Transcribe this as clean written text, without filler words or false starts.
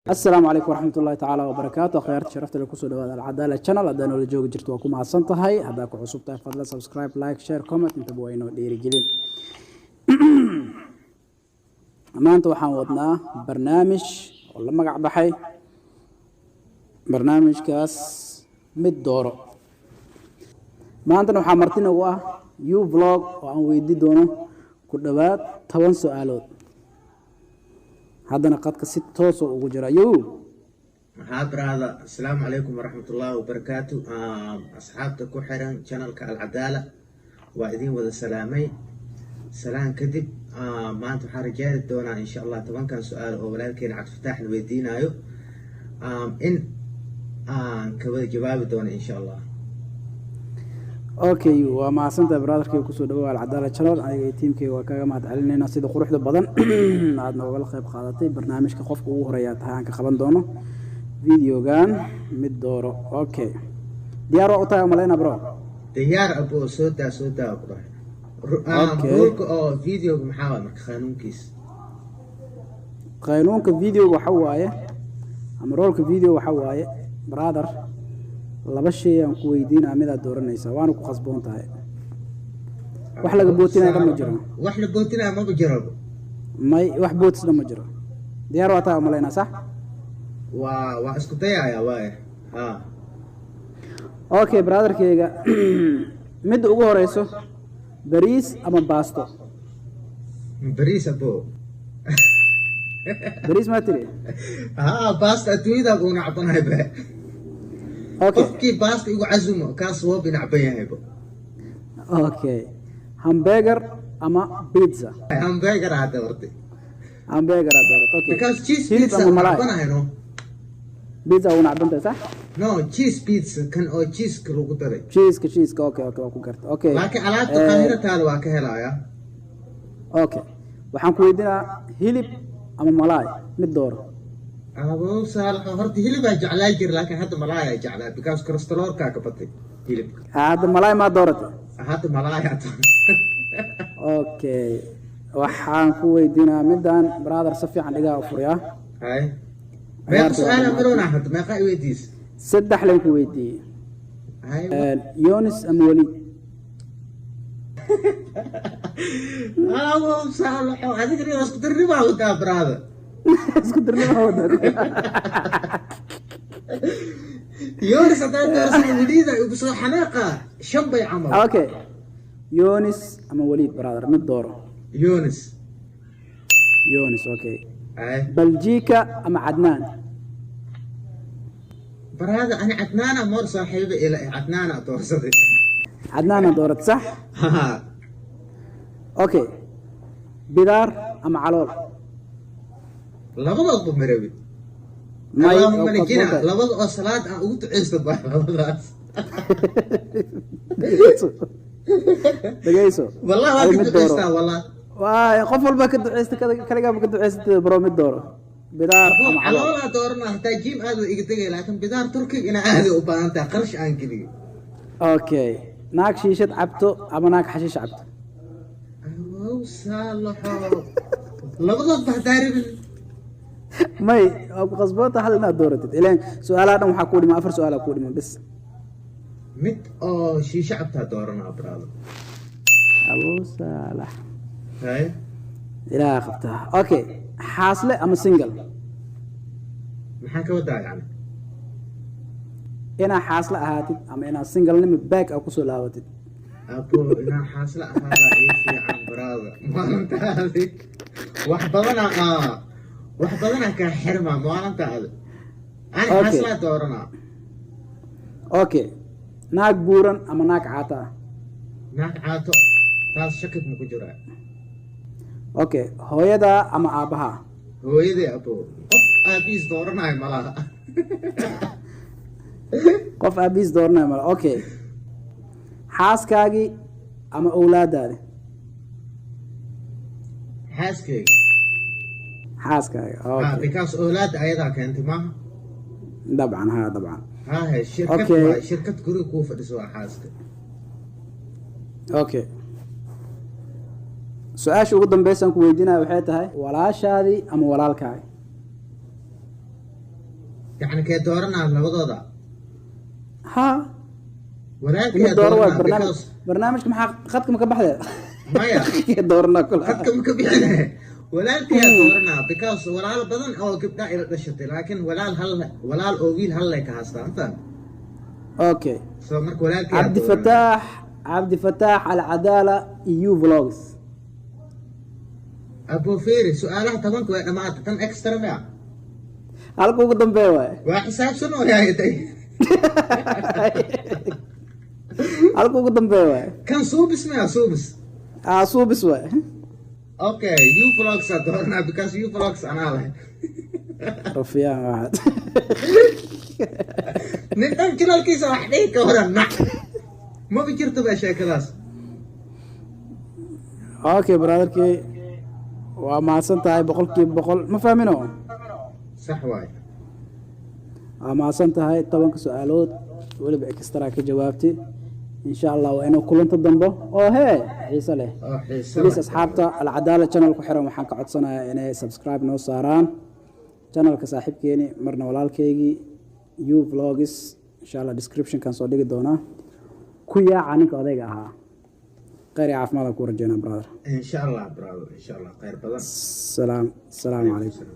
Asalaamu calaykum waraxmat ullahi tacaala wabarakaatu. Akhyaarta sharafta le, kusoo dhawaada Alcadaala Channel. Haddaa noola joogi jirto, waa ku mahadsan tahay. Haddaa ku cusub tahay, fadlan subscribe, like, share, comment, intaba waa inoo dhiirigelin. Maanta waxaan wadnaa barnaamij oo la magac baxay barnaamijkaas Mid Dooro. Maantana waxaa marti nagu ah U Vlog, oo aan weydii doono ku dhowaad 10 su-aalood. Haddana qadka si toosoo ugu jira yo. Maxaa, brother? Asalaamu calaykum waraxmatullaahi wabarakaatu. Asxaabta ku xiran channelka Alcadaala, waa idin wada salaamay. Salaan kadib, maanta waxaan rajaari doonaa, insha Allah, 10-kan su-aal oo walaalkeena Cabdifataax la weydiinayo in aan ka wada jawaabi doono, insha Allah. Okay, waa mahadsantahay, brotherkeyga. Kusoo dhawow Alcadaala Channel. Aniga iyo tiimkeyga waa kaga mahad celinaynaa sida quruxda badan aad noogala qayb qaadatay barnaamijka. Qofka ugu horeeyaa tahay aan ka qaban doono videogan Mid Dooro. Okay, diyaar waa u tahay umaleyna, bro? Diyaar, abo. Soo daa, soo daa, ku dhahay. Okay. Ruleka oo videoga maxaa waay marka, qaanuunkiis? Qaynuunka videoga waxa waaye, ama ruleka video waxa waaye, brother, laba shay aan ku weydiinaa, midaad dooranaysaa, waana ku khasboon tahay. Wax laga bootinaya dhan ma jiro. Wax la bootinaya maba jiro. May, wax bootis dhan ma jiro. Diyaar waa tahay umalaynaa, sax? Waa isku dayaya waay, ha. Okay, brotherkeyga, midda ugu horeyso: bariis ama baasto? Bariis, abo. Bariis maa tiri? Ha, baasta adduunyada buu nacbanahay be. Qofkii baasta igu casumo, kaas woob inacban yahaybo. Okay, hamburger ama pizza? Hamburger aa doortay. Hamburger aad doorat, okay. Because cheese Hilib pizza ama malaay? nacbanahay, no. Pizza ugu nacbantahay, sax? No, cheese pizza, kan oo cheeseka lagu daray. Cheeseka, cheeseka, okay, waa ku garta, okay. Laakiin alaabta qaahirataada waa ka helayaa. Okay, waxaan ku weydiinaa hilib ama malaay, mid dooro. Abo Saalaxo, horta hilibaa jeclaa jir, laakiin hadda malaayaa jeclaa because cholesterolkaa ka batay hilibka. Hadda malaay maa dooratay? Hadda malaayaa. Okay, waxaan ku weydiinaa middan, brother, si fiican dhigaa u furyaa. Hay, meeqa su-aala marona hadda? Meeqa i weydiis? Saddex len ku weydiiyey. Hay. Yonis ama Waliid? Abo Saalaxo, adiga nin isku dirnibaa wadaa, brother. Isku dirnima wadaa. Yonis haddaan doorsan, Waliida igu soo xanaaqa shan bay camal. Okay, Yonis ama Waliid, brother, mid dooro. Yonis. Yonis, okay. Hay. Baljika ama Cadnaan? Brother, ani Cadnaana moor saaxiiba ila Cadnaana doorsaday. Cadnaana doorat, sax? Ha. Okay, bidaar ama calool? Labadoodba marabi. May. Allahumma najina, labada oo salaad aan ugu duceysto baa labadaas. Dhegeyso, dhegeyso. Wallah waa Adiga ka mid dooro. duceystaa, wallah. Waay, qof walba ka duceysta, kaligaaba ka duceysata, bro. Mid dooro, bidaar ama calool. Caloolaa doorana. Hataa gym aad waa iga tegay, laakiin bidaar Turkiga inaa aada u baahan tahay qarash aan geliyo. Okay, naag shiishad cabto ama naag xashiish cabto? Awow Saalaxo, labadoodba hadaa rabin. May, waa ku qasboonta hal inaad dooratid, ileen su-aalaha dhan waxaa kuu dhiman, afar su-aalaa kuu dhiman bis. Mid oo shiisho cabtaa dooranaa, brother. Abu Saalax. Hay. Ilaaha qabtaa. Okay, xaasle ama single? Maxaa ka wadaa yani? Inaa xaasle ahaatid ama inaad singlenimo back a kusoo laabatid. Abo, inaan xaasla ahaadaa ii fiican, brother. Maalintaadi wax badanaa wax badanaa kaa xirmaa maalintaadi. Ani xaaslaa dooranaa. Okay, naag buuran ama naag caata ah? Naag caato, taas shakib ma ku jiraa. Okay, hooyadaa ama aabbaha? Hooyaday, abo. Qof aabiis dooranayo malaha. Qof aabihiis dooranayo mala. Okay, xaaskaagii ama owlaadaadi? Xaaskeyga. Xaaskaaga. Ha. Okay. Because oolaada ayadaa keentay, maaha? Dabcan, ha, dabcan. Hahe, shirkad. Waa shirkad guriga kuu fadhiso, waa xaaska. Okay, su-aasha ugu dambeysaan ku weydiinaya waxay tahay: walaashaadii ama walaalkaagi? Yacni kee dooranaa labadooda? Ha. Walaalkay Mid dooro waa dooranaa. Barnaamij Because barnaamijka maxaa khadka ma ka baxdee? Maya. Kee dooranaa kula? Khadka ma ka bixine, walaalkayaa dooranaa, because walaalo badan oo gabdha ila dhashatay, laakiin walaal hal, walaal oo wiil hal lay ka haystaa intaan. So marka walaalkayaa dooranaa. Cabdifataax, Cabdifataax Alcadaala iyo Vlogs. Abu fiiri, su-aalaha 10-ka way dhamaatay, tan extra mia? Halka ugu dambeeya waay. Waa xisaabsan oo yahay day. Halka ugu dambeeya waay. Kan suubis mia, suubis? Aa, suubis waay. Okay, U Vlogs aa dooranaa, because U Vlogs anaa leh. Rufiyaan waxaad. Nin dhan channelkiisa wax dhihi ka waran, nac maba jirto ba sheekadaas. Okay brotherkii, waa mahadsan tahay 100%. Ma fahmino? Sax waay. Waa mahadsan tahay, 10-ka su-aalood weliba extra ka jawaabtay. Insha Allah waa inuu kulanto dambo oo hee xiise leh. Oo xiise Please, leh. asxaabta Alcadaala channel ku xiran, waxaan ka codsanayaa inay subscribe noo saaraan channelka saaxiibkeeni, marna walaalkeygii, U Vlogs. Insha Allah descriptionkan soo dhigi doonaa. Ku yaaca ninka odayga ahaa. Khayr iyo caafimaad aan ku rajeynaa, brother. Insha Allah brother, insha Allah, khayr badan. Salaam, asalaamu calaykum.